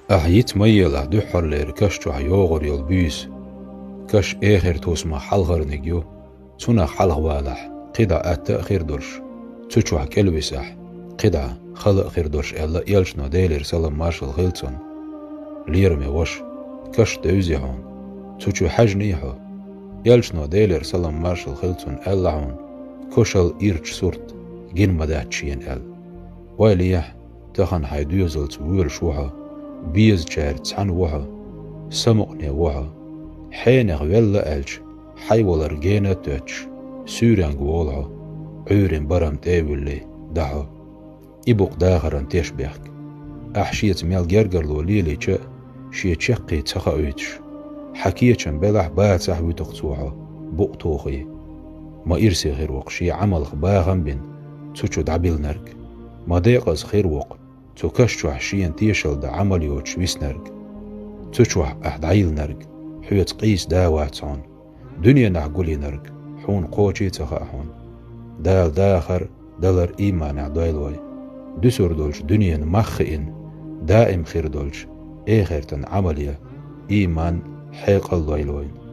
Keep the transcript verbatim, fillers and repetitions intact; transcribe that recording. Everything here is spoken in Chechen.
Ахь йиц ма елахь дуьххьарлера каш чохь йогӀур йолу буьйса. Каш эхарт хӀусамах хьалхарниг ю, цунах хьалхавалахь, кхидӀа атта а хир долуш, цу чохь кӀелвисахь, кхидӀа хала а хир долуш аьлла, элчано, Делера салам маршалла хила цунна. Лераме ваша, каш девзи хьуна, цу чу хьаьжний хьо. Элчано, Делера салам маршалла хила цунна, аьлла хьуна, кошал ирчу сурт гина ма дац шена аьлла. Ойла ехьа, тахана хьайн доьзалца воьлуш ву хьо, безачаьрца цхьаьна ву хьо, самукъане ву хьо. Хьенех велла аьлча, хьайн валар гена а тоьттуш, суьйренга волу хьо, Ӏуьйрин барам тӀе а вуьллий, дахьо. И бу-кх дахаран тешнабехк. Ахь шеца мел гергарло лелийча а, шен чаккхе ца хоуьйтуш, хьан кечам белахь а, бацахь а вуьту-кх цо хьо, букъ тухий. Ма ирсе хир ву-кх шен Ӏамалх бахам а бина, цу чу дӀабиллинарг. Ма декъаза хир ву-кх цу каш чохь шена тешалла дан Ӏамал йоцуш виснарг. Цу чохь ахь дӀайиллинарг хьоьца къийса да а вац хьуна. Дуьненахь гулйинарг хьуна кхочий а ца хаьа хьуна. Дала дахар а, далар а ийманехь дойла вай. Дуьсур долчу дуьненан мах хиъна, даим хир долчу эхартан Ӏамал ян, ийман хьекъал а дойла вайна.